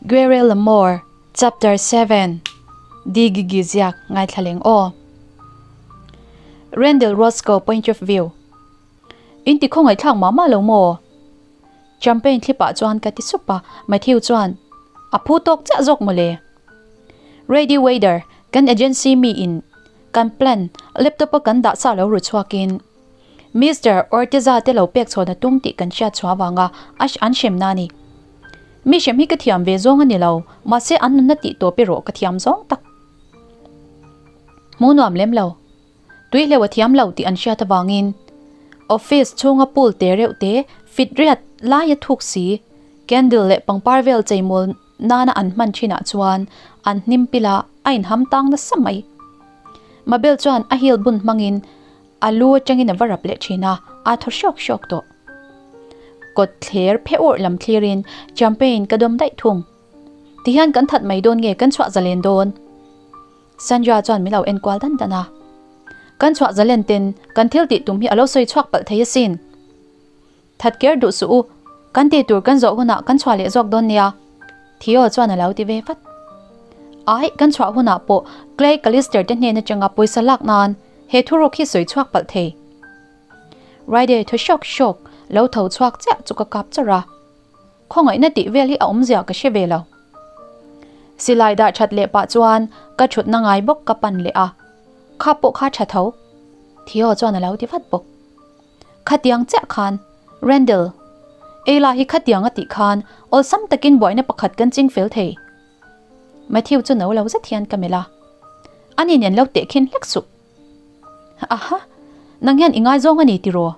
Guerre Lamore, Chapter 7, Di Gigi ziak ngaithla leng aw. Randall Roscoe point of view. In ti khawngaih thlak mah mah lo maw? Champagne thlipah chuan ka ti sup a, Matthew chuan a phu tawk chiah zawk mawle. Ready waiter, kan agency mi in kan plan laptop a kan dah sa lo ru chhuakin Mister Orteza te lo pek chhawn a tum tih kan hriat chhuah avanga a an hremna a ni. Mi hrem hi ka thiam ve zawng a ni lo, mahse an nunna tih tawp erawh ka thiam zawng tak. Hmuh nuam lem lo. Tui hleuh a thiam lo tih an hriat avangin office chhunga pool te reuh te fit riat laia thuk si candle leh pangpar vel cheimawl nana an hman thinah chuan an hnim pil a, a inham tang nasa mai. Mabel chuan a heel bun hmangin a lu atangin a va rap leh thin a, aa thaw hrawk hrawk tawh. Kawt thler phe urh lam thlirin champagne ka dawm daih thung. Tihian kan that mai dawn nge kan chhuah zalen dawn? Sandra chuan min lo en kual dan dan a. Kan chhuah zalen ten kan thil tih tum hi a lo sawi chhuak palh thei asin. That ker duh suh u, kan tih tur kan zawh hunah kan chhuah leh zawk dawn nia, Theo chuan a lo ti ve vat. Ai, kan chhuah hunah pawh Clay Callister te hnen atanga pawisa lak nan he thuruk hi sawi chhuak palh thei. Ryder thaw hrawk hrawk lo tho chhuak chiah chu ka kap chawrh a. Khawngaihna tih vel hi a awmzia ka hre ve lo. Silai dah that leh pah chuan ka thutna ngai bawk ka pan leh a, kha pawh kha tha tho. Theo chuan a lo ti vat bawk. Khatiang chiah khan, Randall, Eila hi khatiang a tih khan awlsam takin buaina pakhat kan ching fel thei. Matthew chu no lo zet hian ka melh a, Ani nen lo tehkhin hlek suh. Aha, nang hian i ngaizawng a ni tiraw?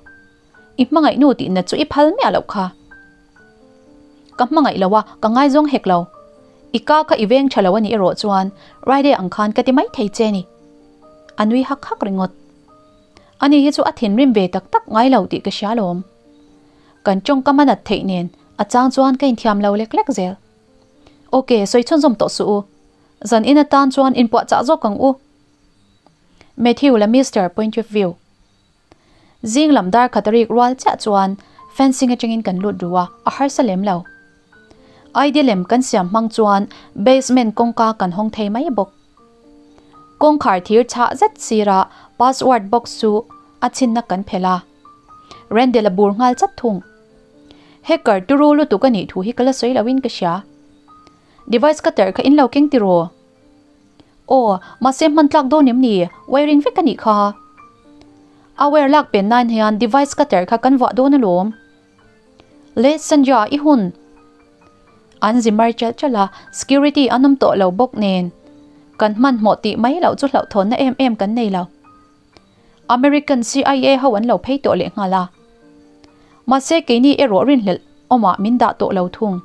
I hmangaih nu tih nat chu i phal miah loh kha. Ka hmangaih lo a, ka ngaizawng hek lo. I ka kha i veng tha lo a nih erawh chuan Ride ang khan ka ti mai thei che ni. A nui hak hak ringawt. Ani hi chu a thinrim ve tak tak ngai lo tih ka hria lawm. Kan tawngkam a nat theih nen a chang chuan ka inthiam lo lek lek zel. Ok, sawi chhunzawm tawh suh u. Zan in atan chuan inpuahchah zawk ang u. Matthew la Mister Point of View. Zing lam dar khat a rik rual chiah chuan fencing atangin kan lut ru a, a harsa lem lo. ID lem kan siam hmang chuan basement kawngka kan hawng thei mai bawk. Kawngkhar thir chhah zet sirah password box chu a chhinna kan phelh a, Rendel a bur nghal chat thung. Hacker turu lutuk a nih thu hi ka la sawi loin ka hria. Device cutter kha in lo keng tiraw? Aw, mahse hman tlak dawn em ni? Wiring vek a nih kha. A wire lak pen nan hian device cutter kha kan vuah dawn alawm. Le Sandra, i hun. An zi mar chelh chelh a, security an awm tawh lo bawk nen. Kan hmanhmawh tih mai loh chu hlauhthawnna em em kan nei lo. American CIA ho an lo phei tawh leh nghal a. Mahse keini erawh rinhlelh awmah min dah tawh lo thung.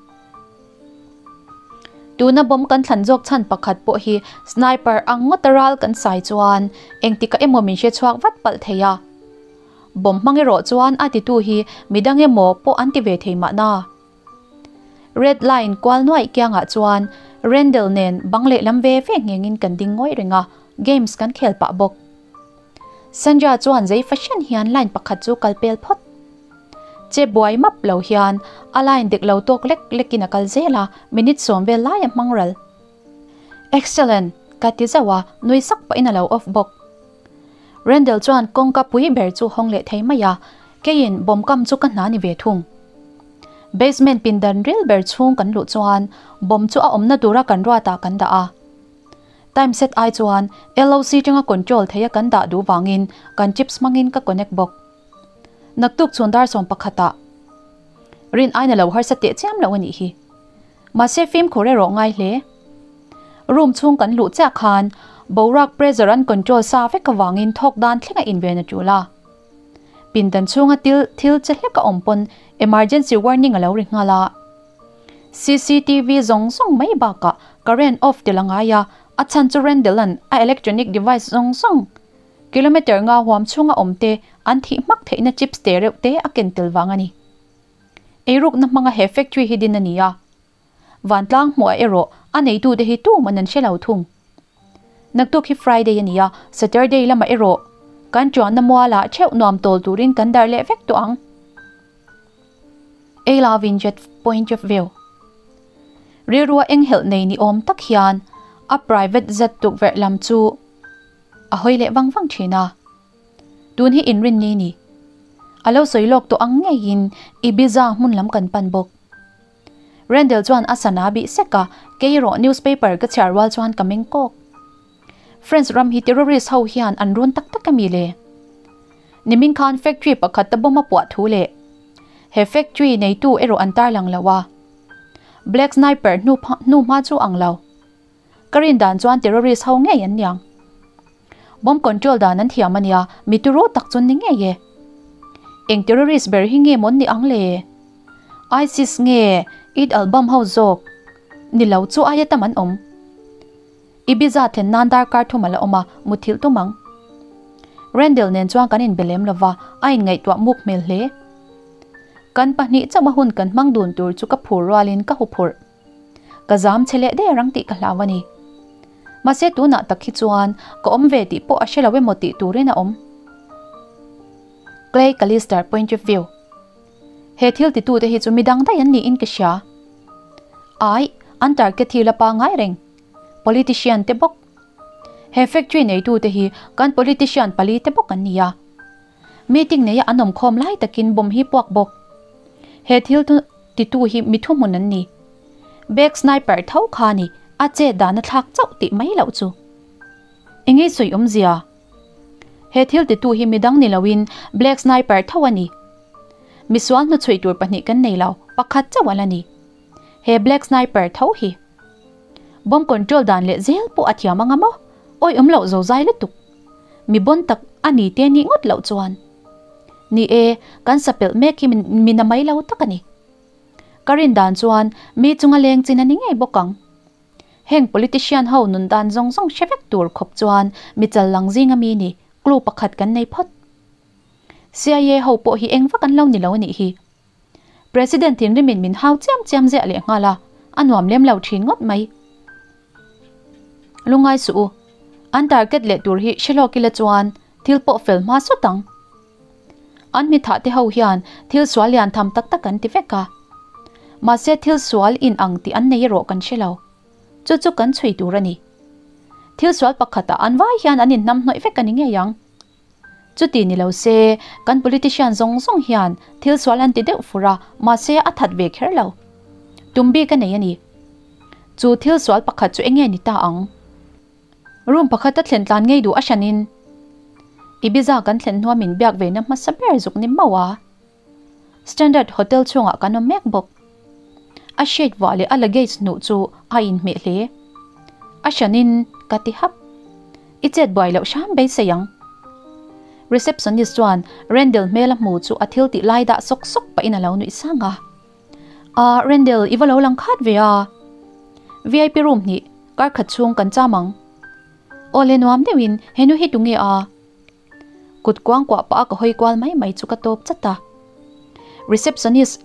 Tuna bomb kan thlan zawk chhan pakhat pawh hi sniper ang ngawta ral kan sai chuan engtikah emaw min hre chhuak vat palh thei a. Bomb hmang erawh chuan a titu hi midang emaw pawh an ti ve thei mahna. Red line kual nuaih kiangah chuan Rendell nen bang lehlam ve ve nghengin kan ding ngawih reng a, games kan khel pah bawk. Sandra chuan zei fahran hian line pakhat chu kal pel phawt. Che buai map lo hian a line dik lo tawk lek lekin a kal zel a, minute sawm vel lai a hmang ral. Excellent! Ka ti zauh a, nui sak pahin a lo off bawk. Rendell chuan kawngka pui ber chu hawng leh thei mai a, keiin bomb kam chu ka hna ni ve thung. Basement pindan ril ber chhung kan luh chuan bomb chu a awmna tura kan ruatah kan dah a. Time set ai chuan LOC tanga control theia kan dah duh vangin kan chips hmangin ka connect bawk. Naktuk chhun dar 11 ah rin aina lo harsa teh chiam lo a nih hi. Mahse fimkhur erawh ngai hle. Room chhung kan luh chiah khan boruak pressure an control sa vek avangin thawk dan thleng a inven a tul a. Pindan chhunga til thil che hlek a awm pawn emergency warning a lo ri nghal a. Cctv zawng zawng mai bakah current off tel a ngai a, a chhan chu Rendell-a'n a electronic device zawng zawng kilometre nga huam chhunga awm te an thih hmak theihna chips te reuh te a ken tel vang a ni. Eirukna hmanga he factory hi din a ni a, vantlang hmuhah erawh a neitute hi tuman an hre lo thung. Naktuk hi Friday a ni a, Saturday lamah erawh kan chuanna mualah theuh nuam tawl turin kan darh leh vek tawh ang. A love in jet point of view. Rilrua enghelh nei ni awm tak hian a private jet tukverh lam chu a hawi leh vang vang thin a. Tun hi inrinni ni. A lo sawi lawk tawh ang ngeiin Ibiza hmun lam kan pan bawk. Rendell chuan a sana bih sek a, kei erawh newspaper ka chhiar rual chuan ka meng kawk. France ram hi terrorist ho hian an run tak tak a mi le? Nimin khan factory pakhat ta bomb a puah thu leh he factory neitu erawh an tarlang lo a. Black Sniper hnu hnu hma chu ang lo. Ka rin dan chuan terrorist ho ngei an niang. Bomb control dan an thiam a nia, mi turu tak chu ni ngei e. Eng terrorist ber hi nge mawn ni ang le? ISIS nge Eid al-Bam ho zawk? Ni lo chu aia tam an awm. Ibiza thlen nan darkar thum a la awm a, muthilh tum ang. Rendell nen chuan kan inbe lem lova, a inngaihtuah muk hmel hle. Kan pahnih chauh a hun kan hmang dun tur chu ka phur rualin ka huphurh. Ka zam che leh der ang tih ka hlau a ni. Mahse tunah tak hi chuan ka awm ve tih pawh a hre lo emaw tih turin a awm. Clay Callister point of view. He thil titute hi chu midang daih an niin ka hria. Aih, an target hi la pangngai reng. Politician te bawk. He factory neitute hi kan politician pali te bawk an ni a. Meeting neia an awmkhawm lai takin bomb hi puak bawk. He thil titu hi mi thuhmun an ni. Bag sniper tho kha ni a chet dan a thlak chauh tih mai loh chu. Engei sawi awmzia? He thil titu hi midang ni loin Black Sniper tho a ni. Misual hnuchhuih tur pahnih kan nei lo, pakhat chauh a la ni. He Black Sniper tho hi. Bomb control dan leh zel pawh a thiam anga maw? Awi awm loh zo zai lutuk. Mi bon tak a ni te nih ngawt loh chuan. Ni e, kan sapelh mek hi mi na mai lo tak a ni. Ka rin dan chuan mi chunga leng chin a ni ngei bawk ang. Heng politician ho nun dan zawng zawng hre vek tur khawp chuan mi chal lang zinga mi ni clue pakhat kan nei phawt. CIA ho pawh hi eng vak an lo ni lo a nih hi. President in rimin min hau chiam chiam ziah leh nghal a, a nuam lem lo thin ngawt mai. Lungngai suh u, an target leh tur hi hre lawk ila chuan thil pawh fel hma sawt ang. An mithah te ho hian thil sual lian tham tak tak an ti vek a. Mahse thil sual in ang tih an nei erawh kan hre lo. Chu chu kan chhui tur a ni. Thil sual pakhatah an vai hian an inhnam hnawih vek a ni ngei ang. Chuti ni lo se, kan politician zawng zawng hian thil sual an ti deuh fur a, mahse a that ve kher lo. Tum bik a nei a ni. Chu thil sual pakhat chu enge ni ta ang? Room pakhat a thlen tlan ngei duh a hranin Ibiza kan thlen hnua min biak ve na hmasa ber zuk ni mauh a. Standard Hotel chhungah kan awm mek bawk. A shade vuah leh a luggage hnuh chu a inhmeh hle. A hranin ka ti hap. I chet buai loh hram beisei ang. Receptionist chuan Rendell hmel a hmu chu a thil tih lai dah sawk sawk pahin a lo nuih sang a. Ah, Rendell, i va lo lang khat ve a. VIP room hnih, kar khat chhung kan cham ang. Aw le nuam deuhin henu hi tunge a? Kut kuang kuah pah a ka hawi kual mai mai chu ka tawp chat a. Receptionist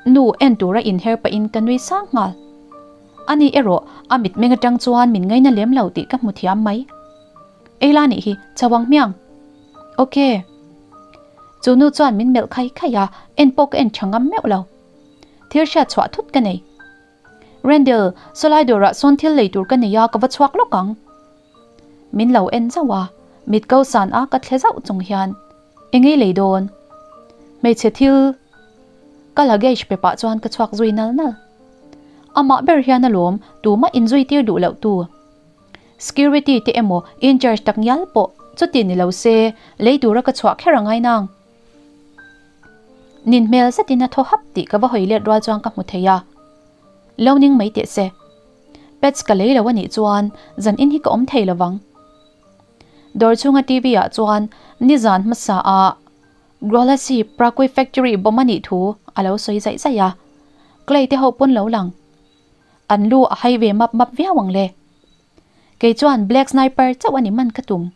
nu en tura inher pahin ka nui sang nghal. Ani erawh a mitmeng atang chuan min ngaina lem lo tih ka hmu thiam mai. Eila nih hi chho ang hmiang. Ok. Chu nu chuan min melh khai khai a, en pawh ka en tha ngam meuh lo. Thil hriat chhuah thut ka nei. Rendell, sawlai dawrah sawn thil lei tur ka nei a, ka va chhuak lawk ang. Min lo en zauh a, mit ko san a ka thle zauh chung hian engei lei dawn? Hmeichhe thil ka luggage pe pah chuan ka chhuak zui nal nal. Amah ber hian alawm tumah inzui tir duh loh tu. Security te emaw in charge tak ngial pawh chuti ni lo se lei tura ka chhuah kher angai nang. Nin hmel zetin a thaw hap tih ka va hawi let rual chuan ka hmu thei a. Lo ning mai teh se. Pets ka lei lo a nih chuan zan in hi ka awm thei lovang. Dawr chhunga TV ah chuan nizan hmasa ah Grolasi Prakui Factory bomb a nih thu a lo sawi zaih zaih a. Clay te ho pawn lo lang. An lu a hai ve map map viau ang le. Kei chuan Black Sniper chauh a ni man ka tum.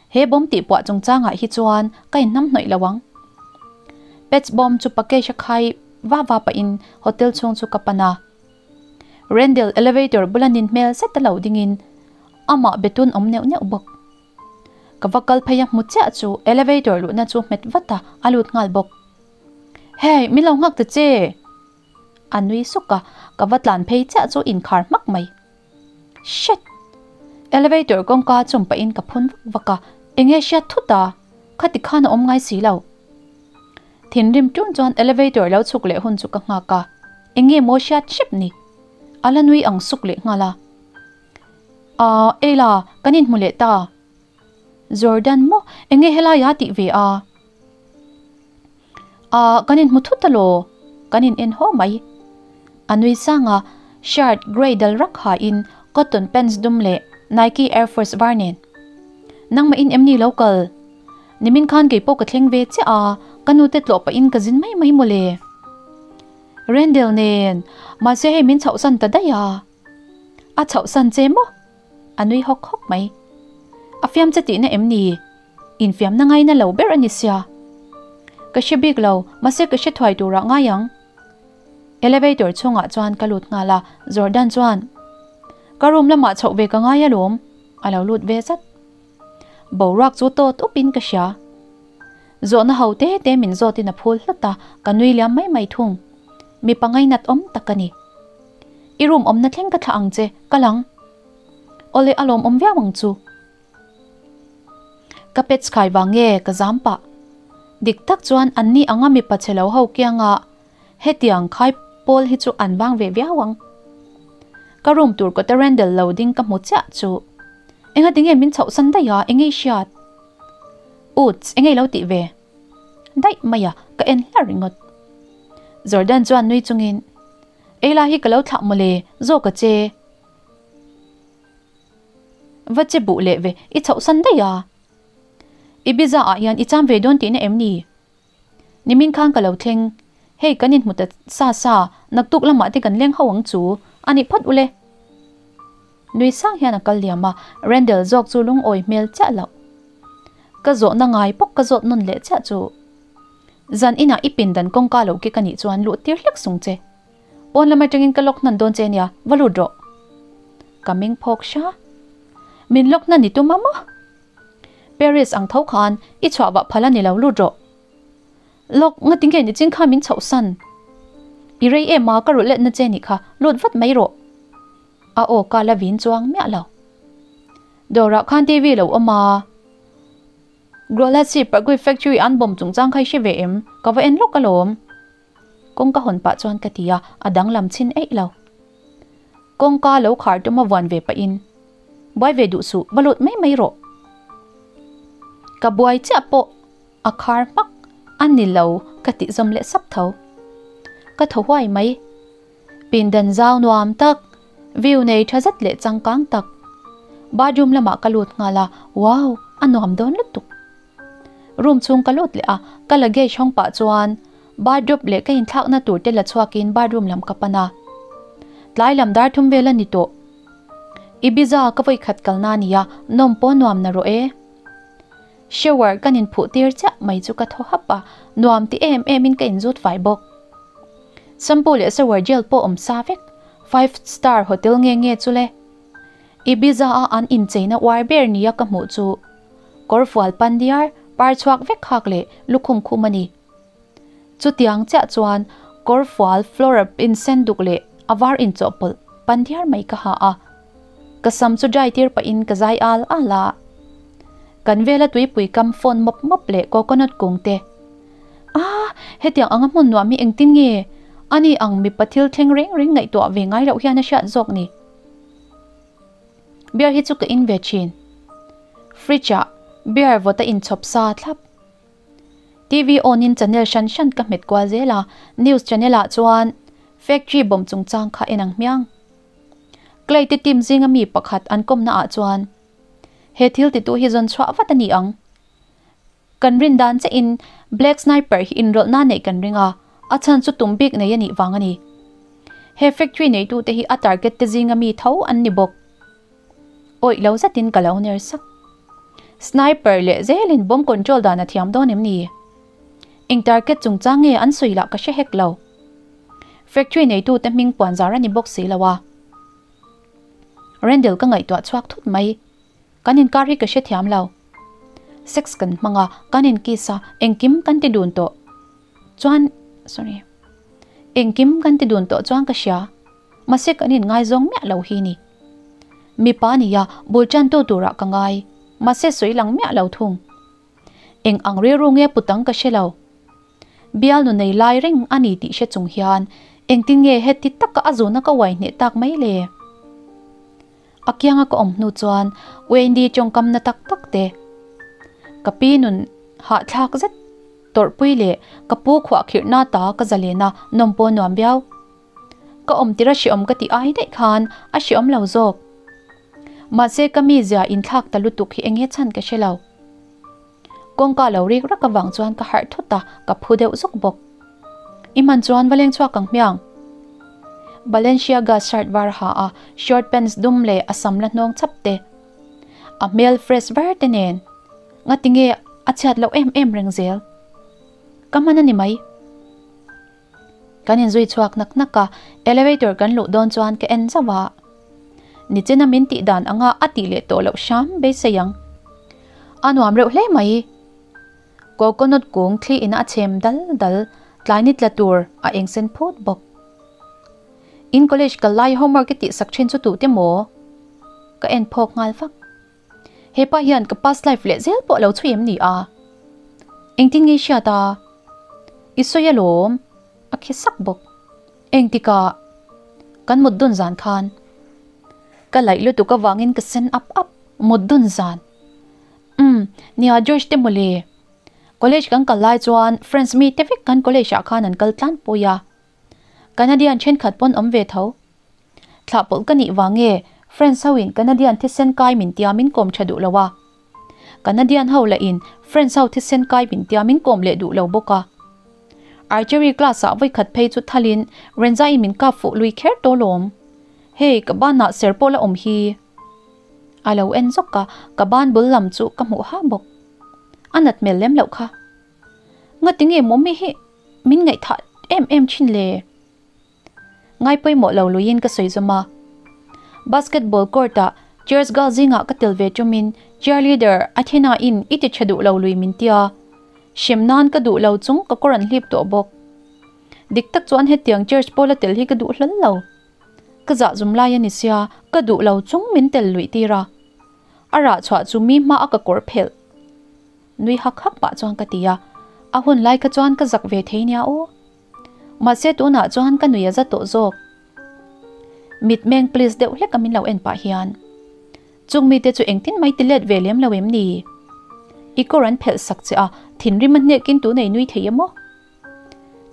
He bomb tih puah chungchangah hi chuan ka inhnam hnawih lo ang. Pets bomb chu package a khai va va pahin hotel chhung chu ka pan a. Rendell elevator bula nin hmel zet a lo dingin amah betun awm neuh neuh bawk. Ka va kal phei a hmu chiah chu elevator luhna chu hmet vat a, a lut nghal bawk. Hey, min lo nghak ta che! A nui suk a, ka va tlan phei chiah chu inkhar hmak mai. Shit! Elevator kawngka chum pahin ka phun vak vak a, enge hriat thut a, khati khan a awm ngai si lo. Thinrim ṭun chuan elevator lo chhuk leh hun chu ka nghak a, enge maw hriat hrep ni? A la nui ang suk leh nghal a. Aaa, Ella, kan inhmu leh ta. Jordan maw, enge helai a tih ve a? Aaa, kan inhmu thut alaw? Kan in en haw mai. A nui sang a, shirt grey dal rak hain cotton pants dum leh Nike Air Force var nen. Nangmah in em ni lo kal? Nimin khan kei pawh ka thleng ve chiah a, ka nute tlawh pahin ka zin mai mai mawle. Rendel nen, mahse hei min chhohsan ta daih a. A chhohsan che maw? A nui hawk hawk mai. A fiam che tihna em ni? Infiamna ngaina lo ber a ni sia. Ka hre bik lo, mahse ka hre thuai turah ngai ang. Elevator chhungah chuan ka lut nghal a, Jordan chuan, Ka room lamah chhoh ve ka ngai alawm, a lo lut ve zat. Boruak chu tawt upin ka hria. Zawhna ho te te min zawtin a phul hlat a, ka nui liam mai mai thung. Mipa ngainat awm tak a ni. I room awmna thleng ka thlah ang che, ka lang. Awle a lawmawm viau ang chu. Ka pets khai vang nge ka zam pah. Dik tak chuan an ni anga mipa chhe lo ho kianga hetiang khai pawl hi chu an vang ve viau ang. Ka room tur kawta Randall lo ding ka hmu chiah chu. Engati nge min chhohsan daih a, enge i hriat? Uts, enge i lo tih ve? Daih mai a, ka en hlar ringawt. Jordan chuan nui chungin, Ei lai hi ka lo thlah mawle, zawk a che. Va che buh leh ve, i chhohsan daih a. Ibiza ah hian i cham ve dawn tihna em ni? Nimin khan ka lo thleng, hei kan inhmu ta sa sa, naktuk lamah te kan leng ho ang chu, a nih phawt ule. Nui sang hian a kal liam a, Randall zawk chu lungawi hmel chiah loh. Ka zawhna ngai bawk ka zawt nawn leh chiah chu. Zan inah i pindan kawngka lo kik a nih chuan luh tir hlek sung che. Pawn lam atangin ka lock hnan dawn che nia, va lut rawh. Ka meng phawk hra. Min lock hnan i tum a maw? Paris ang tho khan i chhuah vah phal a ni lo lut rawh. Lock ngati nge nichin kha min chhoh san? I rei em a ka rulh letna che nih kha, lut vat mai rawh. A aw ka la vin chuang miah lo. Dawrah khan TV lo awm a. Grolassi Parkui Factory an bomb chungchang kha i hre ve em? Ka va en lawk alawm. Kawngka hawn pah chuan ka ti a, a danglam chhin eih lo. Kawngka lo khar tum a vuan ve pahin, Buai ve duh suh, va lut mai mai rawh. Ka buai chiah pawh a khar hmak a ni lo ka tih zawm leh sap tho. Ka thaw huai mai. Pindan zau nuam tak, view nei tha zet leh changkang tak. Bathroom lamah ka lut nghal a, wow, a nuam dawn lutuk. Room chhung ka lut leh a, ka luggage hawng pah chuan bathrobe leh ka inthlakna tur te la chhuakin bathroom lam ka pan a. Tlai lam dar thum vel a ni tawh. Ibiza ka vawi khat kalna a ni a, nawm pawh nuam na rawh e. Shower kan inphuh tir chiah mai chu ka thaw hap a, nuam ti em em in ka inzut fai bawk. Shampoo leh shower gel pawh awm sa vek, five star hotel nge nge chu le. Ibiza a an incheina uar ber nia ka hmuh chu kawrfual pandiar par chhuak vek khak leh lukhum khum a ni. Chutiang chiah chuan kawrfual floral print sen duk leh a var inchawhpawlh pandiar mai ka ha a. Ka sam chu dry tir pahin ka zai al al a. Kan vela tuipui kam phone mawp mawp leh coconut kung te. Ah, hetiang anga hmun nuam hi engtin nge ani ang mipa thil thleng reng reng ngaihtuah ve ngai loh hian a hriat zawk ni. Beer hi chu ka in ve thin. Fridge ah beer vawt a inchhawp sa thlap. TV on in channel hran hran ka hmet kual zel a, news channel ah chuan factory bomb chungchang kha en ang hmiang. Clay te team zinga mi pakhat an kawmna ah chuan he thil titu hi zawn chhuah vat a ni ang. Kan rin dan che in Black Sniper hi inrawlhna neih kan ring a, a chhan chu tum bik nei a nih vang a ni. He factory neitu te hi a target te zinga mi tho an ni bawk. Awih lo zetin ka lo ner sak. Sniper leh zelin bomb control dan a thiam dawn em ni? Eng target chungchang nge an sawi lah ka hre hek lo. Factory neitu te hming puan zar a ni bawk si lo a. Rendel ka ngaihtuah chhuak thut mai. Kan inkar hi ka hre thiam lo. Sex kan hmang a, kan inkiss a, engkim kan ti dun tawh chuan sorry engkim kan ti dun tawh chuan ka hria. Mahse kan in ngaizawng miah lo hi ni. Mipa nia bul tan tu turah ka ngai. Mahse sawi lang miah lo thung. Eng ang rilru nge putang ka hre lo. Bialnu nei lai reng a ni tih hre chung hian engtin nge heti taka a zuna ka uai hneh tak mai le? A kianga ka awm hnu chuan Wendy tawngkam na tak tak te, ka pi nun hahthlak zet tawrhpui leh ka pu khuahkhirhna ta ka zalen a nawm pawh nuam viau. Ka awm tir a hreawm ka tih ai daih khan a hreawm lo zawk. Mahse ka mizia inthlak ta lutuk hi enge chhan ka hre lo. Kawngka lo rik rak avang chuan ka harh thut a, ka phu deuh zuk bawk. I hman chuan va leng chhuak ang hmiang. Balenciaga shirt var ha a, short pants dum leh a sam la hnawng chap te. A hmel fresh var te nen. Ngatinge a chhiat loh em em reng zel. Ka hman a ni mai. Kan inzui chhuak nak nak a, elevator kan luh dawn chuan ka en zauh a. Nichina min tih dan anga a tih leh tawh loh hram beisei ang. A nuam reuh hle mai. Coconut kung thli in a chhem dal dal, tlai ni tla tur a eng sen phut bawk. In college kal lai homework i tih sak thin chu tute maw? Ka en phawk nghal vak. Hepa hian ka past life leh zel pawh a lo chhui em ni a? Engtin nge i hriat a? I sawi alawm, a khi sak bawk. Engtikah? Kan mut dun zan khan. Ka laih lutuk avangin ka sen up up, mut dun zan. Umm, nia George te mawle. College kan kal lai chuan friends mi te vek kan college ah khan an kal tlanpui a. Canadian thenkhat pawn awm ve tho. Thlah pawlh ka nih vang nge Friends ho in Canadian thisen kai min tia min kawm tha duh lo a. Canadian ho lah in Friends ho thisen kai min tia min kawm leh duh lo bawk a. Archery class ah vawikhat phei chu thal in Renza in min kap fuh lui kher tawh lawm. Hei ka ban ah ser pawh la awm hi. A lo en zawk a, ka ban bul lam chu ka hmuh ha bawk. A nat hmel lem loh kha. Ngatinge mawmi hi min ngaihthah em em thin le? Ngai pawimawh lo luiin ka sawi zawm a. Basketball court ah Cheers girl zingah ka tel ve tumin cheerleader Athena in i ti tha duh lo lui min tia. Hrem nan ka duh lo chung ka kawr an hlip tawh bawk. Dik tak chuan hetiang Cheers pawla tel hi ka duh hlal lo. Ka zah zum lai a ni sia, ka duh lo chung min tel luih tir a. A rah chhuah chu mi hma a ka kawr phelh. Nui hak hak pah chuan ka ti a. A hun lai kha chuan ka zak ve thei nia aw. Mahse tunah chuan ka nui a za tawh zawk. Mitmeng please deuh hlek a min lo en pah hian. Chung mite chu engtin mai ti let ve lem lo em ni? I kawr an phelh sak che a, thinrim a hnekin tun ei nui thei emaw?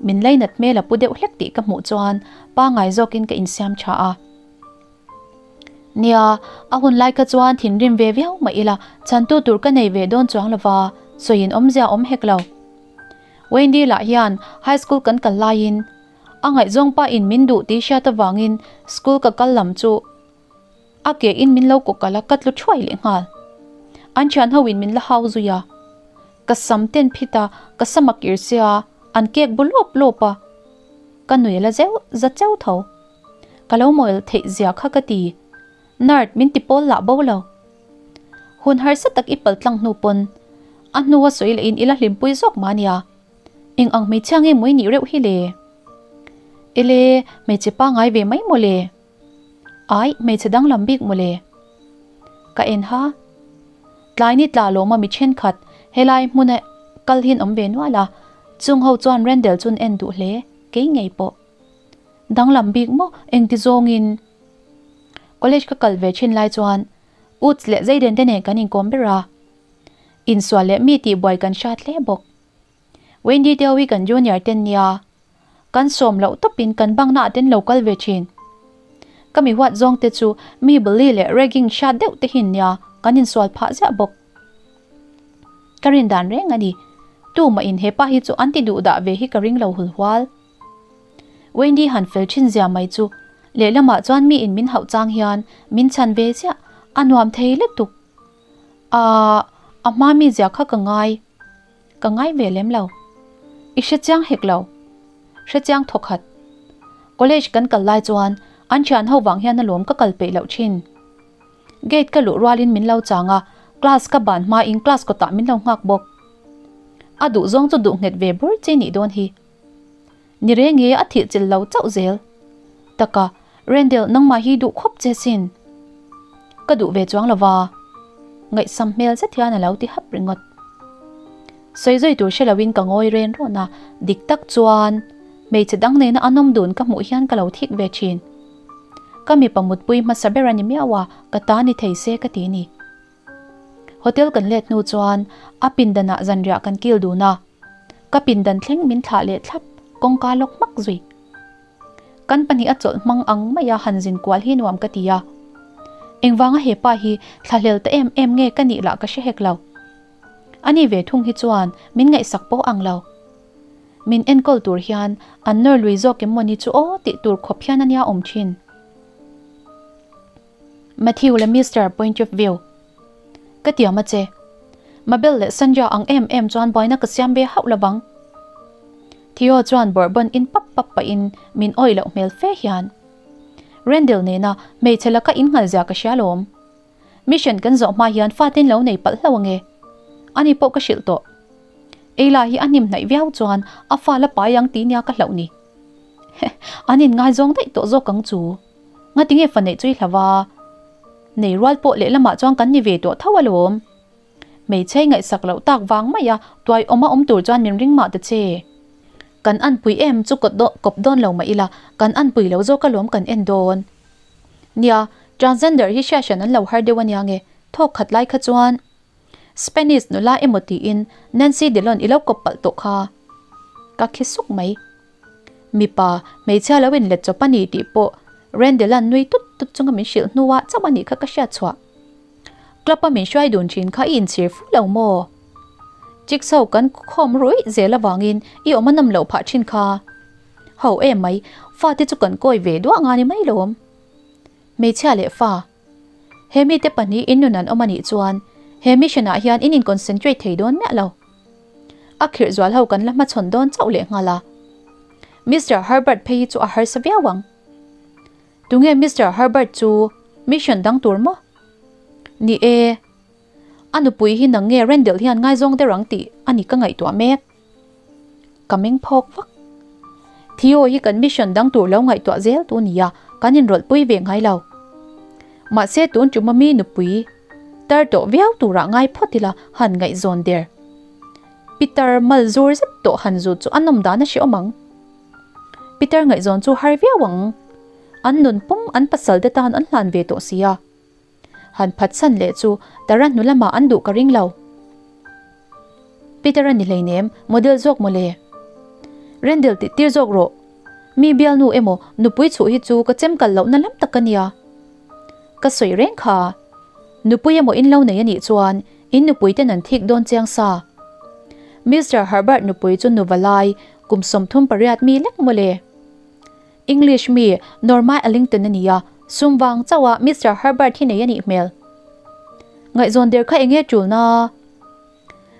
Min lainat hmel a pu deuh hlek tih ka hmuh chuan pangai zawkin ka insiam tha a. Nia, a hun lai kha chuan thinrim ve viau mah ila chhantu tur ka nei ve dawn chuang lova, sawiin awmzia awm hek lo. Wendy lah hian high school kan kal laiin a ngaihzawng pa in min duh tih hriat avangin school ka kal lam chu a ke in min lo kawk kal a, ka tlu thuai leh nghal. An thian ho in min la hau zui a, ka sam ten phit a, ka sam a kir sia, an kek bu lawp lawp a, ka nui la zeuh za cheu tho. Ka lo mawil theih zia kha ka ti. Nerd min ti pawl lah bo lo. Hun harsa tak i pal tlang hnu pawn a hnua sawi leh in i la hlimpui zawk mah nia. Eng ang hmeichhia nge mawi nih reuh hi le? Ele, hmeichhe pangai ve mai maw le? Ai, hmeichhe danglam bik maw le? Ka en ha. Tlai ni tla lawma mi thenkhat helai hmuna kal hin awm ve nual a, chung ho chuan Rendell chun en duh hle, kei ngei pawh. Danglam bik maw engti zawngin? College ka kal ve thin lai chuan Uts leh Zayden te nen kan inkawm ber a, insual leh mi tihbuai kan hrat hle bawk. Wendy te ho hi kan junior ten nia, kan sawm loh tawpin kan bangna ah ten lo kal ve thin. Ka mi huat zawng te chu mi bully leh ragging hrat deuh te hin nia, kan insual phah ziah bawk. Ka rin dan reng a ni, tumah in hepa hi chu an ti duh dah ve hi ka ring lo hulhual. Wendy han fel thin zia mai chu lehlamah chuan mi in min hauh chang hian min chhan ve ziah, a nuam thei lutuk. Ahh, a hma mi zia kha ka ngai, ka ngai ve lem lo. I hre chiang hek lo. Hre chiang thaw khat. College kan kal lai chuan an thian ho vang hian alawm ka kal peih loh thin. Gate ka luh rualin min lo chang a, class ka ban hmain class kawtah min lo nghak bawk. A duh zawng chu duh nghet ve bur chi nih dawn hi. Ni reng nge a thih chilh lo chauh zel. Taka, Rendell nangmah hi duh khawp che sin. Ka duh ve chuang lova. Ngaihsam hmel zet hian a lo ti hap ringawt. Sawi zui tur hre loin ka ngawi ren rawn a, dik tak chuan hmeichhe dang nena an awm dun ka hmuh hian ka lo thik ve thin. Ka mipa mutpui hmasa ber a ni miau a, ka ta ni thei se ka ti ni. Hotel kan let hnu chuan a pindanah zanriah kan kil dun a, ka pindan thleng min thlah leh thlap kawngka lawk hmak zui. Kan pahnih a chawlh hmang ang maia han zin kual hi nuam ka ti a. Engvanga he pa hi thlahlel ta em em nge ka nih lah ka hre hek lo. Ani ve thung hi chuan min ngaihsak pawh ang lo. Min enkawl tur hian an nawr lui zawk em mawni chu aw tih tur khawp hian ania awm thin. Matthew leh Mister Point of View Ka tiam a che. Mabel leh Sandra ang em em chuan buaina ka siam ve hauh lovang. Theo chuan bawrhbawn in pap pap pahin min awih loh hmel fe hian. Rendell nena hmeichhe laka innghal zia ka hria lawm. Mission kan zawh hma hian fatin lo nei palh hlo ange. Ani pawh ka hrilh tawh. Eila hi a hnim hnaih viau chuan a fa la pai ang ti nia ka hlauh ni. An inngaizawng daih tawh zawk ang chu. Ngati nge fa neih chu i hlau a? Nei rual pawh lehlamah chuan kan ni ve tawh tho alawm. Hmeichhe ngaihsak loh tak vang mai a tuai awm a awm tur chuan min ring mah ta che. Kan anpui em chu kawp dawn lo mah ila, kan anpui lo zawk alawm kan en dawn. Nia, transgender hi hriat hran an lo har deuh ania nge, thawk khat lai kha chuan Spanish nula emaw tiin Nancy Dillon i lo kawp palh tawh kha. Ka khi suk mai. Mipa, hmeichhia lo inlet chawp a ni tih pawh Rendell-a'n nui tut tut chunga min hrilh hnuah chauh a nih kha ka hriat chhuah. Club-a min hruai dun thin kha i inchhir fu lo maw? Chicks ho kan khawm ruih zel avangin i awm a nawm loh phah thin kha. Ho em mai, fate chu kan kawi ve duah nga ni mai lawm. Hmeichhia leh fa. He mite pahnih in nun an awm a nih chuan he mission ah hian in in concentrate thei dawn miah lo. A khirh zual ho kan la hmachhawn dawn chauh leh nghal a. Mister Herbert phei hi chu a harsa viau ang. Tunge Mister Herbert chu mission dang tur maw? Ni e. A nupui hi nang nge Rendell hian ngaizawng der ang tih a ni ka ngaihtuah mek. Ka meng phawk vak. Theo hi kan mission dang tur lo ngaihtuah zel tu nia, kan inrawlhpui ve ngai lo. Mahse tun ṭuma mi nupui tar tawh viau turah ngai phawt ila han ngaihzawn der. Peter mal zur zet tawh han zut chu a nawm dan a hre awm ang. Peter ngaihzawn chu har viau ang. An nun pum an pasal te tan an hlan ve tawh sia. Han phatsan leh chu Tara hnu lamah an duh ka ring lo. Peter a ni hleinem, model zawk mawle. Rendell tih tir zawk rawh. Mi bialnu emaw nupui chhuh hi chu ka chem kal lohna lam tak ka nia. Ka sawi reng kha. Nupui emaw in lo nei a nih chuan in nupui ten an thik dawn chiang sa. Mister Herbert nupui chu nuva lai kum 38 mi lek mawle. English mi Norma Ellington a ni a, sum vang chauh a Mister Herbert hi nei a nih hmel. Ngaihzawn der kha enge tulna?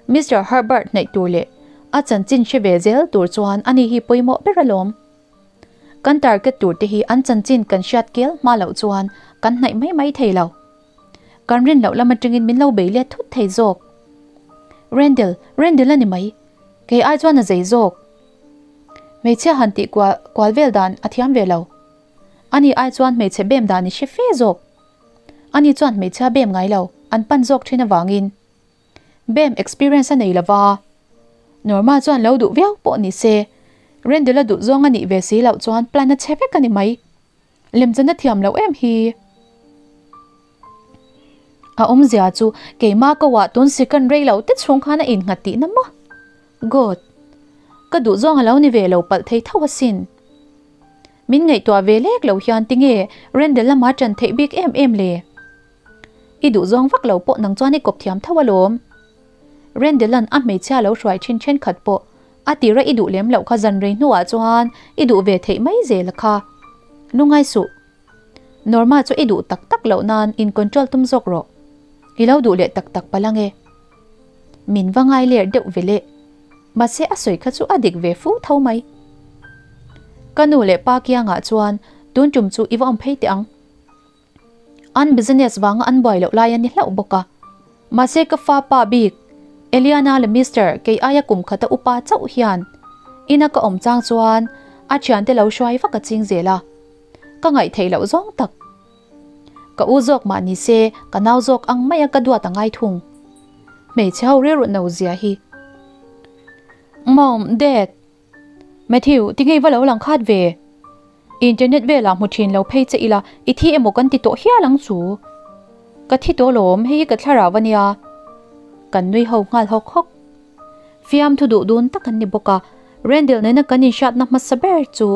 Mister Herbert hnaih tur leh a chanchin hre ve zel tur chuan ani hi pawimawh ber alawm. Kan target tur te hi an chanchin kan hriat kel hma loh chuan kan hnaih mai mai thei lo. Kan rin loh lam atangin min lo bei let thut thei zawk. Rendell, Rendell a ni mai. Kei ai chuan a zei zawk. Hmeichhia han tih kual kual vel dan a thiam ve lo. Ani ai chuan hmeichhe bem dan i hre fe zawk. Ani chuan hmeichhia bem ngai lo, an pan zawk thin avangin. Bem experience a nei lova. Norma chuan lo duh viau pawh ni se, Rendell-a duh zawng a nih ve si loh chuan plan a chhe vek a ni mai. Lemchan a thiam loh em hi. A awmzia chu keimah ko ah tun second rei lo te chhung khan a innghat tihna maw? God! Ka duh zawng a lo ni ve lo palh thei tho asin. Min ngaihtuah ve lek lo hian tinge Rendell lama ṭan theih bik em em le? I duh zawng vak lo pawh nang chuan i kawp thiam tho alawm. Rendell-a'n a hmeichhia lo hruai ṭhin ṭhenkhat pawh a tira i duh lem loh kha zan rei hnuah chuan i duh ve theih mai zel a kha. Lungai suh. Norma chu i duh tak tak loh nan in control tum zawk rawh. I lo duh leh tak tak palh ange. Min va ngai ler deuh ve leh. Mahse a sawi kha chu a dik ve fu tho mai. Ka nu leh pa kiangah chuan tun tum chu i va awm phei teh ang. An business vanga an buai loh lai a ni hlauh bawk a. Mahse ka fa pa bik Eliana leh Mister kei aia kum khata upa chauh hian ina ka awm chang chuan a thiante lo hruai vak a ching zel a. Ka ngaih theih loh zawng tak. Ka u zawk mah ni se ka nau zawk ang maia ka duat a ngai thung. Hmeichhe ho rilru no zia hi. Mom, Dad. Matthew, ti ngei va lo lang khat ve. Internet velah hmu thin lo phei che ila i thi emaw kan ti tawh hial ang chu. Ka thi tawh lawm, hei hi ka thlarau a nia. Kan nui ho nghal hawk hawk. Fiamthu duh dun tak an ni bawk a, Randall nena kan inhriatna hmasa ber chu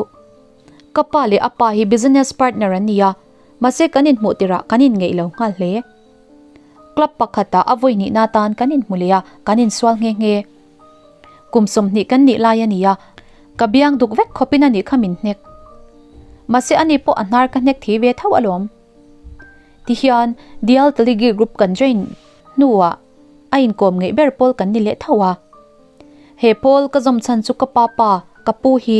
ka pa leh a pa hi business partner an ni a, mahse kan inhmuh tirah kan inngeih lo nghal hle. Club pakhatah a vawi nihna atan kan inhmu leh a, kan insual nghe nghe. Kum 20 kan nih lai a ni a, ka biang duk vek khawpin a nih kha min hnek. Mahse ani pawh a hnar ka hnek thi ve tho alawm. Tihian Dial Teligi group kan join hnuah a inkawm ngeih ber pawl kan ni leh tho a. He pawl ka zawm chhan chu ka pa pa, ka pu hi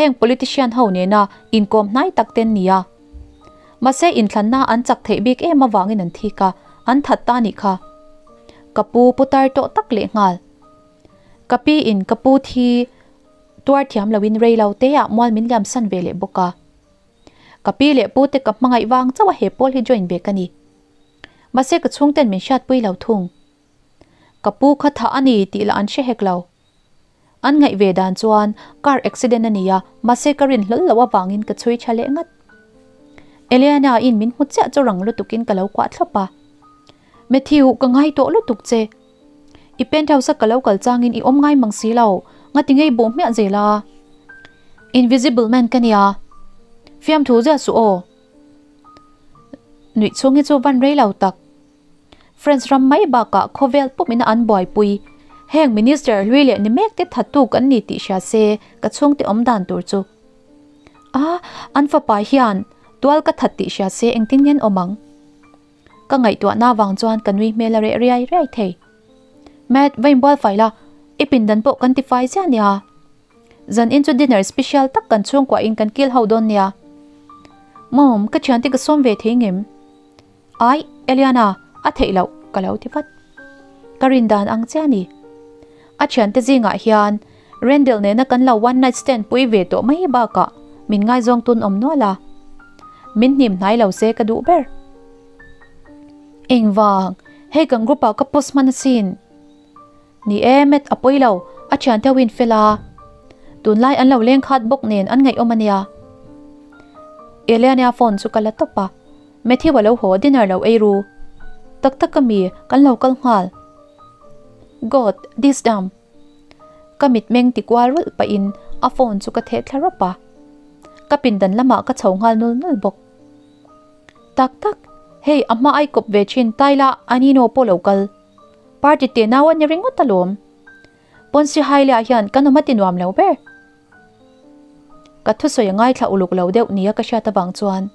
heng politician ho nena inkawm hnai tak te an ni a. Mahse inthlanna an chak theih bik em avangin an thik a, an that ta nih kha. Ka pu putar tawh tak leh nghal. Ka pi in ka pu thi tuar thiam loin rei lo te ah mual min liam san ve leh bawk a. Ka pi leh pu te ka hmangaih vang chauh a he pawl hi join ve ka ni. Mahse ka chhungten min hriatpui lo thung. Ka pu kha thah a ni tih lah an hre hek lo. An ngaih ve dan chuan car accident a ni a, mahse ka rin hlawl loh avangin ka chhui tha leh ngat. Eliana in min hmu chiah chu rang lutukin ka lo kuah thlawp a. Matthew, ka ngai tawh lutuk che. I penthouse a ka lo kal changin i awm ngai mang si lo, ngati ngei bawh hmiah zel a. Invisible man ka nia. Fiamthu zia suh aw. Nuih chhung hi chu van rei lo tak. France ram mai bakah khawvel pumina an buaipui. Heng Minister hlui leh ni mek te thattu kan ni tih hria se ka chhungte awm dan tur chu. A, an fapa hian tual ka that tih hria se engtin nge an awm ang? Ka ngaihtuahna avang chuan ka nui hmel a reh riai riai thei. Matt, va inbual fai la, i pindan pawh kan tifai ziah nia. Zan in chu dinner special tak kan chhungkuah in kan kil ho dawn nia. Mom, ka thiante ka sawm ve thei ngem? Ai, Eliana, a theih loh, ka lo ti vat. Ka rin dan ang che a ni. A thiante zingah hian Rendell nena kan lo one night stand pui ve tawh mai bakah min ngaizawng tun awm nual a. Min hnim hnai lo se ka duh ber. Engvang, hei kan group ah ka post hman asin. Ni e, Matt a pawi lo, a thiante ho in fel a. Tunlai an lo leng khat bawk nen an ngaihawm a nia. Eliana phone chu ka la tawp a. Matthew a lo haw dinner lo ei ru. Tak tak ka mi, kan lo kal nghal. God, this dumb. Ka mitmeng ti kual rulh pahin a phone chu ka theh thla rawp a. Ka pindan lamah ka chho nghal nul nul bawk. Tak tak, hei a hma ai kawp ve thin Tyla Anino pawh lo kal. Party te nau a ni ringawt alawm. Ponsi Hailea hian kan awm a ti nuam lo ber. Ka thusawi a ngaithla uluk lo deuh nia ka hriat avang chuan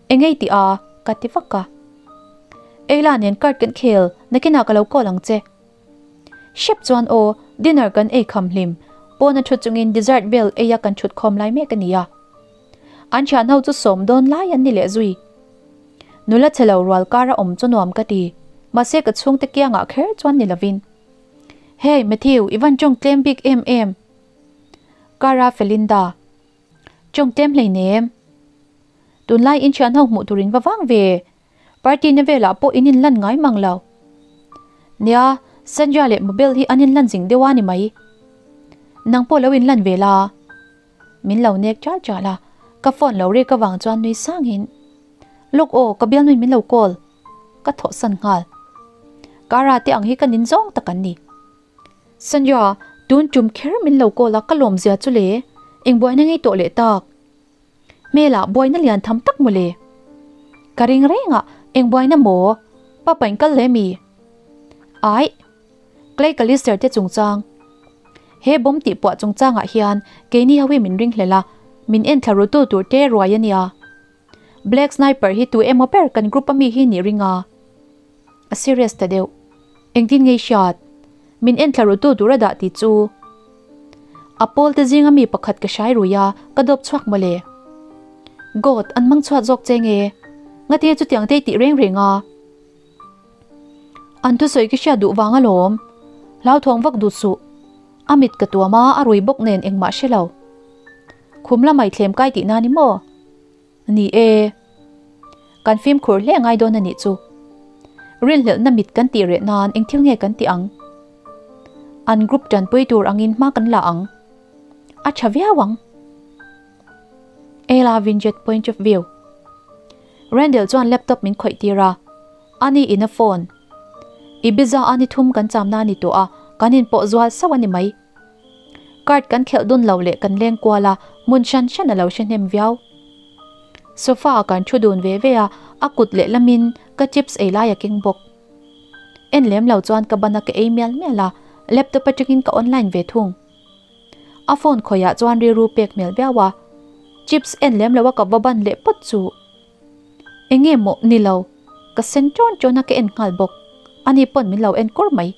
Engei tih a? ka ti vak a. Eila nen card kan khel, nakinah ka lo call ang che. Hrep chuan aw, dinner kan ei kham hlim, pawn a thut chungin dessert vel eia kan thut khawm lai mek a nia. An thian ho chu sawm dawn lai an ni leh zui. Nula chhe lo rual kara awm chu nuam ka ti, mahse ka chhungte kiangah kher chuan ni lovin. Hey Matthew, i van tawng tlem bik em em? Cara Felinda. Tawng tlem hleinem. Tunlai in thian ho hmuh turin va vang ve. Party na velah pawh in inlan ngai mang lo. Nia, Sandra leh Mabel hi an inlan zing deuh a ni mai. Nang pawh lo inlan ve la. Min lo nek chal chal a, ka phone lo rik avang chuan nui sangin, Lawk aw, ka bialnuin min lo call. Ka thawhsan nghal. Cara te ang hi ka nin zawng tak an ni. Sandra, tun tum kher min lo call a, ka lawm zia chu le. Eng buaina ngei tawh leh tak. Hmelah buaina lian tham tak mawle. Ka ring reng a, eng buaina maw? Papa in kal hle mi? Aih, Clay Callister te chungchang. He bawm tih puah chungchangah hian keini ho hi min ring hlel a, min en thla rutu tur te ruai a nia. Black Sniper hi tu emaw ber kan group a mi hi nih ring a. A serious ta deuh. Engtin ngei hriat? Min en thla rutu tur a dah tih chu. A pawl te zinga mi pakhat ka hrai rui a, ka dawp chhuak mawle. God, an mang chhuat zawk che nge? Ngati chutiang te i tih reng reng a? An thusawi ka hriat duh vang alawm. Hlauthawng vak duh suh. A mit ka tuam a, a rui bawk nen engmah hre lo. Khum lamai thlem kai tihna ni maw? Ni e. Kan fimkhur hle ngai dawn a nih chu. Rinhlelhna mit kan tih reh nan eng thil nge kan tih ang? An group tanpui tur angin hma kan la ang. A tha viau ang. Ela Vinjet point of view. Randall chuan laptop min khawih tir a. Ani in a phone. Ibiza a ni thum kan chamna a ni tawh a, kan inpawh zual sauh a ni mai. Card kan khelh dun lo leh kan leng kual a, hmun hran hran a lo hre hnem viau. Sofa ah kan thu dun ve ve a, a kut lehlamin ka chips ei lai a keng bawk. En lem lo chuan ka ban a ka ei mial mial a, laptop atangin ka online ve thung. A phone khawiah chuan rilru pek hmel viau a, chips en lem lo a ka va ban leh pawt chu. Enge maw ni lo, ka sen ṭawn ṭawn a ka en nghal bawk, ani pawn min lo en kur mai.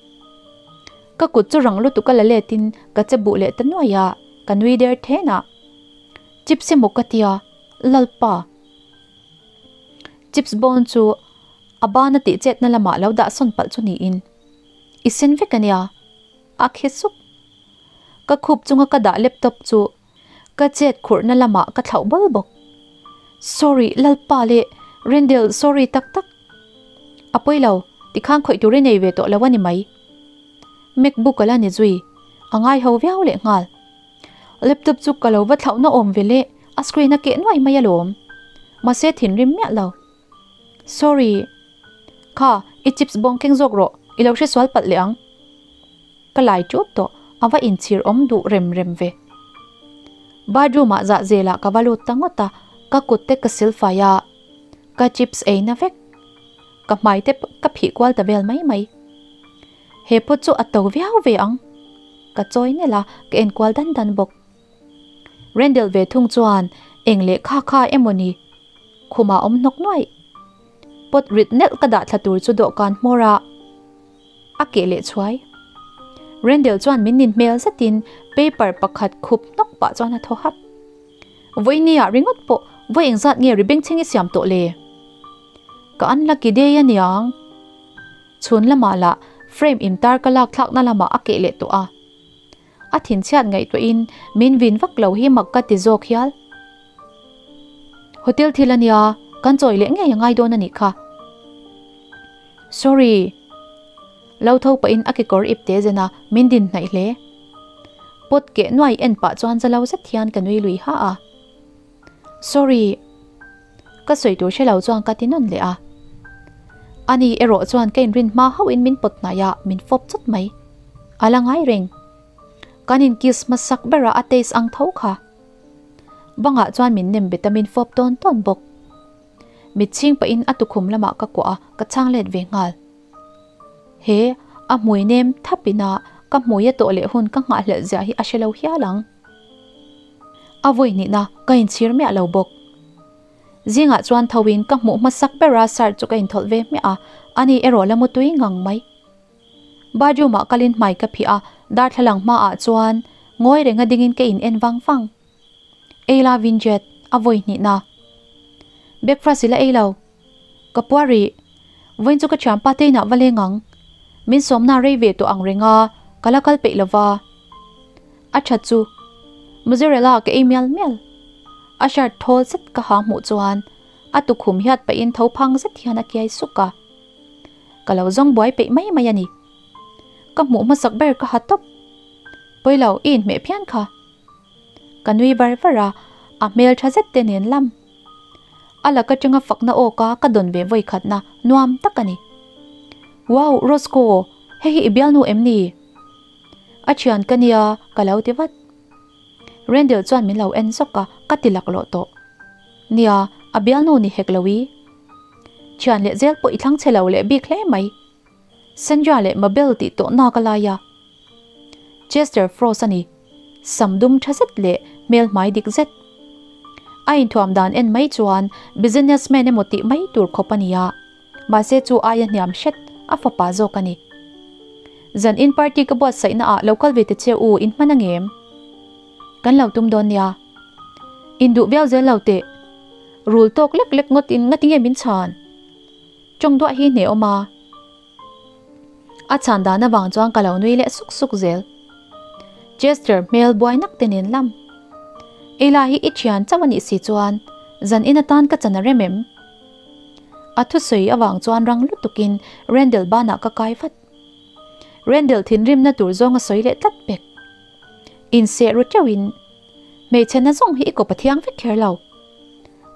Ka kut chu rang lutuk a la letin ka che buh leh ta nuai a, ka nui der then a. Chips emaw ka tia, Lalpa. Chips bawng chu a bana tih chetna lamah lo dah sawn palh chu niin, I sen vek ania, a khi sup. Ka khup chunga ka dah laptop chu Ka chet khurhna lamah ka thlauh bawlh bawk. Sorry Lalpa leh Rendel sorry tak tak. A pawi lo, tikhan khawih tur i nei ve tawh lo a ni mai. Macbook a la ni zui, a ngai ho viau leh nghal. Laptop chu ka lo va thlauhna awm ve leh a screen a keh nuai mai alawm. Mahse thinrim miah lo. Sorry. Kha, i chips bawng keng zawk rawh, i lo hresual palh leh ang. Ka lai ṭup tawh, a va inchhir awm duh rem rem ve. Bathroom ah zah zelah ka va lut ta ngawt a, ka kut te ka sil fai a, ka chips ei na vek. Ka hmai te ka phih kual ta vel mai mai. He pawt chu a to viau ve ang. Ka chawi nelh a, ka en kual dan dan bawk. Rendel ve thung chuan eng leh kha kha emaw ni? Khumah awm hnawk nuaih. Pot rit nelh ka dah thla tur chu dawhkan hmawr a. A keh leh chhuai. Rendel chuan min nin hmel zetin paper pakhat khup hnawk pah chuan a thaw hap. Vawinia ringawt pawh vawi engzat nge ri bengchheng i siam tawh le? Ka unlucky day a niang. Chhun lamah lah frame intar ka lak thlakna lamah a keh leh tawh a. A thinchhiat ngaihtuahin min vin vak lo hi mak ka ti zawk hial. Hotel thil a nia, kan chawi leh ngei a ngai dawn a nih kha. Sorry. Lo tho pahin a kekawr ip te zen a, min din hnaih hle. Pot keh nuai en pah chuan za lo zet hian ka nui lui ha a. Sorry. Ka sawi tur hre lo chuan ka ti nawn leh a. Ani erawh chuan ka inrin hma hauhin min pawt hnaih a, min fawp chawt mai. A la ngai reng. Kan in kiss hmasak berah a taste ang tho kha. Bangah chuan min nem bet a min fawp tawn tawn bawk. Mit chhing pahin a tukhum lamah ka kuah a, ka chhang let ve nghal. He a hmui nem thap ina ka hmui a tawh leh hun ka nghahhlelh ziah hi a hre lo hial ang. A vawi hnihna ka inchhir miah lo bawk. Zingah chuan tho in ka hmuh hmasak bera shirt chu ka inthawlh ve hmiah a, ani erawh la mutui ngang mai. Bathroom ah kalin hmai ka phih a, darthlalang hmaah chuan ngawi renga dingin ka in en vang vang. Ei la Vinjet, a vawi hnihna. Breakfast i la ei lo. Ka puar rih. Vawiin chu ka thianpa te inah va leng ang. Min sawmna rei ve tawh ang reng a, ka la kal peih lova. A that chu. Mozzarella ka ei mial mial. A shirt thawl zet ka ha hmuh chuan a tukhum hiat pahin tho phang zet hian a kiai suk a. Ka lo zawng buai peih mai mai a ni. Ka hmuh hmasak ber ka ha tawp. Pawilo, i inhmeh phian kha. Ka nui var var a, a hmel tha zet te nen lam. A lak atanga fakna awka ka dawn ve vawi khatna nuam tak a ni. Wow, Roscoe, hei hi i bialnu em ni? A thian ka nia, ka lo ti vat. Rendel chuan min lo en zawk a, ka ti laklawh tawh. Nia, a bialnu ni hek lo i. Thian leh zel pawh i thlang chhe lo leh bik hle mai. Sandra leh Mabel tih tawh nak a lai a. Chester Frost a ni. Sam dum tha zet leh hmel hmai dik zet. A inthuam dan en mai chuan businessman emaw tih mai tur khawp a ni a. Mahse chu aia hniam hret a fapa zawk a ni. Zan in party ka buatsaihna ah lo kal ve ta che u in hman angem? Kan lo tum dawn nia. Induh viau zel lo teh. Rul tawk lek lek ngawt in ngatinge min chhan? Tawng duah hi hneh awm a. A chhan dan avang chuan ka lo nui leh suk suk zel. Chester hmel buai nak te nen lam. Ella hi i thian chauh a nih si chuan Zan in atan ka chan a rem em? A thusawi avang chuan rang lutukin Rendell banah ka kai vat. Rendell thinrimna tur zawng a sawi leh tlat pek. Inseh ru teuhin, Hmeichhe na zawng hi i kawp a thiang vek kher lo.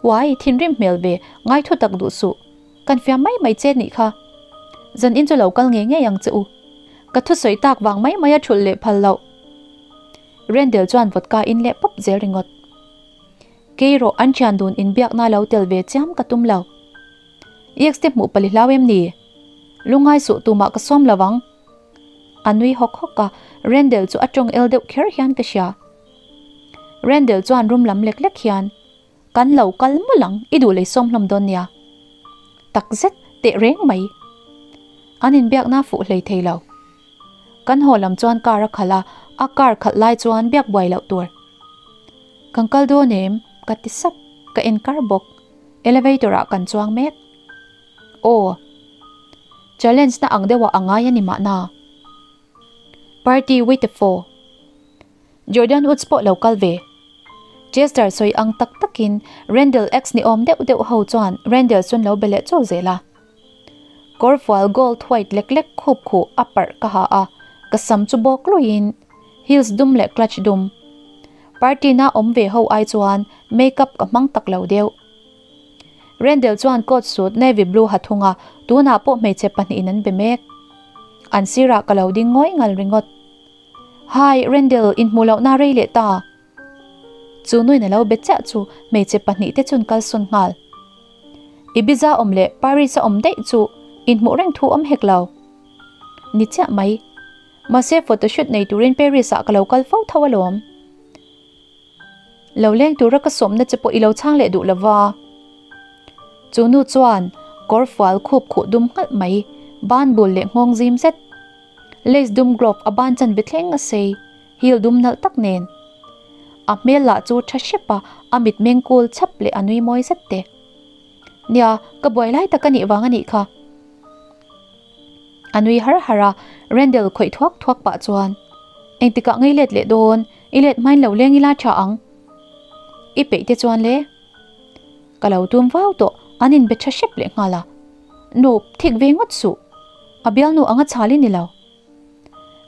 Uai, thinrim hmel ve, ngai thu tak duh suh. Kan fiam mai mai che nih kha. Zan in chu lo kal ngei ngei ang che u. Ka thusawi tak vang mai mai a thulh leh phal loh. Rendell chuan vodka in leh pawp zel ringawt. Kei rawh an thian dun inbiakna lo tel ve chiam ka tum lo. Ex te hmuh pali hlau em ni? Lungngai suh tumah ka sawm lo ang. A nui hawk hawk a, Rendell chu a tawng el deuh kher hian ka hria. Rendell chuan rum lam lek lek hian, Kan lo kal mawlh ang, i duh lei sawm hlawm dawn nia. Takzet teh reng mai. An inbiakna fuh hlei thei lo. Kan haw lam chuan car a khalh a, a car khalh lai chuan biak buai loh tur. Kan kal dawn em? Ka ti sap, ka en kar bawk. Elevator ah kan chuang mek. Aw. Challenge na ang deuhah a ngai a ni mahna. Party with a foe. Jordan Woods pawh lo kal ve. Chester sawi ang tak takin Randall ex ni awm deuh deuh ho chuan Randall chu an lo be leh chawl zel a. Kawrfual gold white lek lek khup khuh a parh ka ha a, ka sam chu bawk luiin heels dum leh clutch dum. Party na awm ve ho ai chuan makeup ka hmang tak lo deuh. Randall chuan coat suit navy blue ha thung a, tunah pawh hmeichhe pahnihin an be mek. An sirah ka lo ding ngawi ngal ringawt. Hi, Randall, inhmuh lohna rei leh ta. Chu nuin a lo be chiah chu hmeichhe pahnihte chuan kalsawn nghal. Ibiza awm leh Paris a awm daih chu inhmuh reng thu awm hek lo. Ni chiah mai. Mahse photoshoot nei turin Paris ah ka lo kal fo tho alawm. Lo leng tura ka sawmna che pawh i lo chhang leh duh lova. Chu nu chuan kawr fual khup khuh dum nghalh mai, ban bul leh nghawng zim zet. Lace dum glove a ban chan ve thleng a sei, heel dum nalh tak nen. A hmel lah chu tha hrep a, a mit meng kul chhap leh a nui mawi zet te. Nia, ka buai lai tak a nih vang a nih kha. A nui har har a, Randall khawih thuak thuak pah chuan, Engtikah ngei let leh dawn, i let hmain lo leng ila tha ang. I peih te chuan le. Ka lo tum vau tawh, an inbe tha hrep leh nghal a. Nope, thik ve ngawt suh. A bialnu anga chhal i ni lo.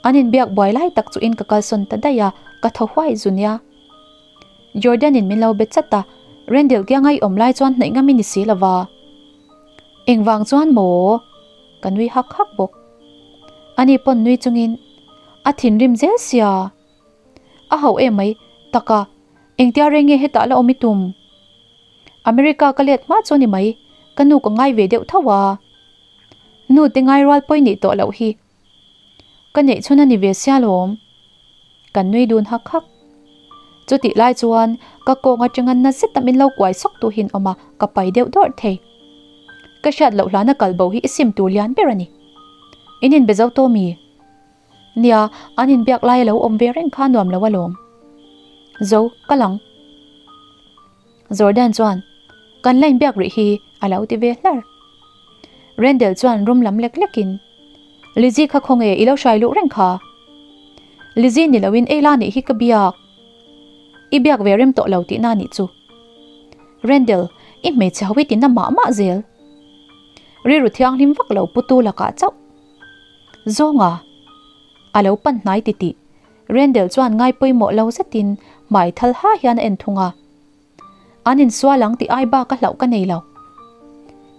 An inbiak buai lai tak chu in ka kalsawn ta daih a, ka thaw huai zu nia. Jordan in min lo be chat a, Randall kianga i awm lai chuan hnaih ngam i ni si lova. Engvang chuan maw? Ka nui hak hak bawk. Ani pawn nui chungin a thinrim zel sia. A hauh em mai, taka, engtia reng nge hetah la awm i tum? America ka let hma chu ni mai, ka nu ka ngai ve deuh tho a. Nu te ngai rual pawi nih tawh loh hi. Ka neih chhun a ni ve sia lawm. Kan nui dun hak hak. Chutih lai chuan ka kawng atanga na zet a min lo kuai sawk tu hin awm a, ka pai deuh dawrh thei. Ka hriat loh hlana kal bo hi i sim tur lian ber a ni. In inbe zo tawh mi? Nia, an inbiak lai a lo awm ve reng kha nuam lo alawm. Zo, ka lang. Jordan chuan, Kan la inbiak rih hi, a lo ti ve hlar. Rendell chuan rum lam lek lekin, Lizzie kha khawnge i lo hrai luh reng kha? Lizzie ni loin Ella nih hi ka biak. I biak ve rem tawh lo tihna nih chu. Rendell, i hmeichhe ho i tina mah mah zel. Rilru thianghlim vak lo putu lakah chauh. Zawnga, a lo pan hnai titih. Rendell chuan ngai pawimawh lo zetin hmai thal ha hian a en thung a. An insual ang tih ai bak a hlauh ka nei lo.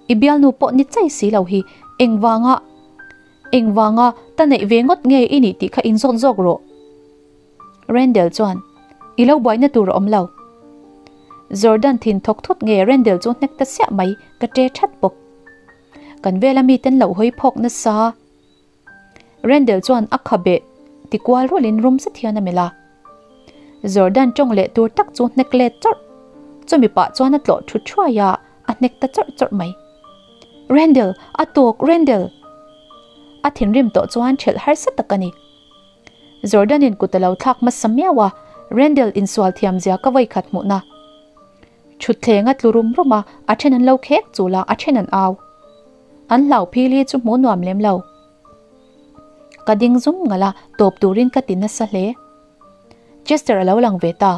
I bialnu pawh ni chai si lo hi engvanga engvanga ta neih ve ngawt nge i nih tih kha inzawt zawk rawh. Rendell chuan i lo buaina tur a awm lo. Jordan thin thawk thut nge Rendell chu hnek ta siah mai ka ṭe ṭhat bawk. Kan vela miten lo hawi phawk nasa. Rendell chuan a khabe ti kual rulin rum zet hian a melh a. Jordan tawng leh tur tak chu hnek let chawrh. Chumi pah chuan a tlawh thu thuai a, a hnek ta chawrh chawrh mai. Rendell! A tawk! Rendell! A thinrim tawh chuan ṭhelh harsa tak a ni. Jordan-in kut a lo thlak hmasa miau a, Rendell insual thiam zia ka vawikhat hmuhna. Thutthleng a tlu rum rum a, a then an lo khek chul a, a then an au. An hlau phil hi chu hmuh nuam lem lo. Ka ding zum ngalh a, tawp turin ka ti nasa hle. Chester a lo lang ve ta.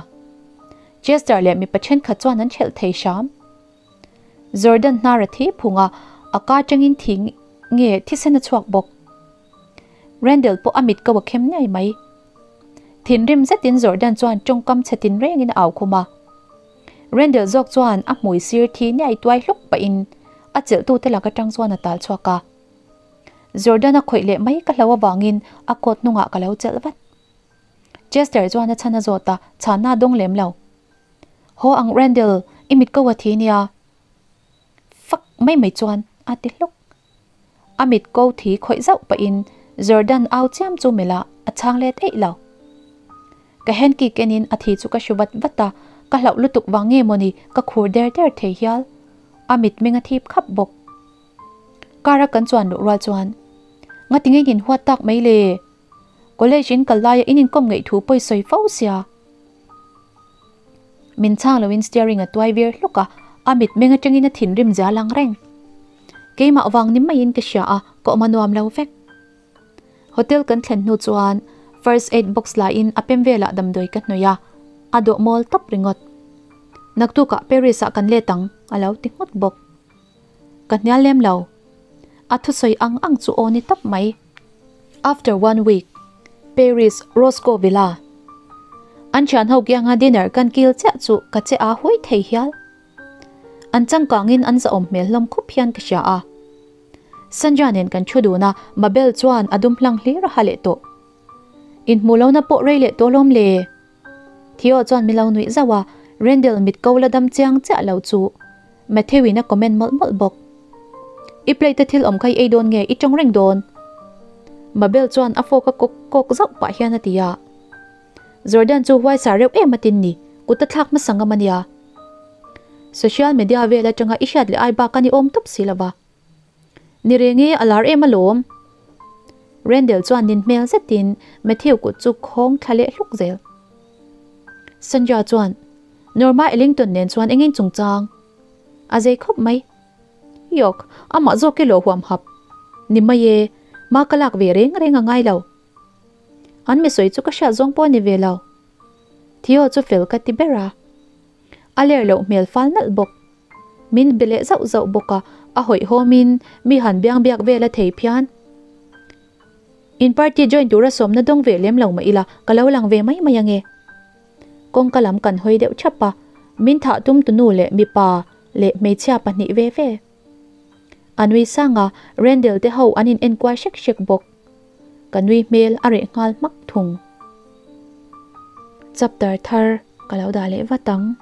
Chester leh mipa thenkhat chuan an thelh thei hram. Jordan hnar a thi phung a, a ka atangin thi nge thisen a chhuak bawk. Randall pawh a mit ko a khem ngei mai. Thinrim zetin Jordan chuan tawngkam chhe tin rengin a au khum a. Randall zawk chuan a hmui sir thi niai tuai hluk pahin a chelhtute lak atang chuan a tal chhuak a. Jordan a khawih leh mai ka hlo avangin a coat hnungah ka lo chelh vat. Chester chuan a chhan a zawt a, chhanna a dawng lem lo. Haw ang Randall, i mit ko a thi nia. Fuck mai mai chuan a ti hluk. A mit ko thi khawih zauh pahin Jordan au chiam chu melh ah a chhang let eih lo. Ka hanky kenin a thi chu ka hru vat vat a, ka hlauh lutuk vang nge mawni ka khur der der thei hial. A mitmeng a thip khap bawk. Car a kan chuan luh rual chuan Ngati nge in huat tak mai le? College in kal laia in inkawm ngeih thu pawi sawi fo sia. Min chhang loin steering a tuai vir hluk a, a mitmeng atangin a thinrim zia lang reng. Keimah vang ni maiin ka hria a, ka awm a nuam lo vek. Hotel kan thlen hnu chuan first aid box laiin a pem velah damdawi ka hnawih a, a dawh mawl tawp ringawt. Naktukah Paris ah kan let ang, a lo ti nghut bawk. Ka hnial lem lo. A thusawi ang ang chu aw ni tawp mai. After one week, Paris Roscoe Villa. An thian ho kianga dinner kan kil chiah chu ka che a hui thei hial. An changkangin an zahawm hmel hlawm khup hian ka hria a. Sandra nen kan thu dun a, Mabel chuan a dum hlang hlir a ha leh tawh. Inhmuh lohna pawh rei leh tawh lawm le. Theo chuan min lo nuih zauh a, Randall mit ko la dam chiang chiah lo chu Matthew in a comment mawlh mawlh bawk. I plate a thil awm kha i ei dawn nge i tawng reng dawn? Mabel chuan a fork a kawk kawk zauh pah hian a ti a. Jordan chu huaisar reuh em a tin ni, kut a thlak hmasa ngam a nia. Social media vel atanga i hriat leh ai bak a ni awm tawp si lova. Ni reng e, a lar em alawm. Randall chuan nin hmel zetin Matthew kut chu khawng thla leh hluk zel. Sandra chuan, Norma Ellington nen chuan engin chungchang? A zei khawp mai. Yok, amah zawk i lo huam hap. Ni mai e, ma ka lak ve reng reng a ngai lo. An mi sawi chu ka hriat zawng pawh a ni ve lo. Theo chu fel ka ti ber a. A ler loh hmel fal nalh bawk. Min be leh zauh zauh bawk a, a hawihhawmin mi han biang biak vel a thei phian. In party join tura sawmna dawng ve lem lo mah ila, ka lo lang ve mai mai ange. Kawngka lam kan hawi deuh thap a, min thah tum tunu leh mipa leh hmeichhia pahnih ve ve. A nui sang a, Randall te ho an in enkual hrek hrek bawk. Ka nui hmel a reh nghal hmak thung. Chapter thar ka lo dah leh vat ang.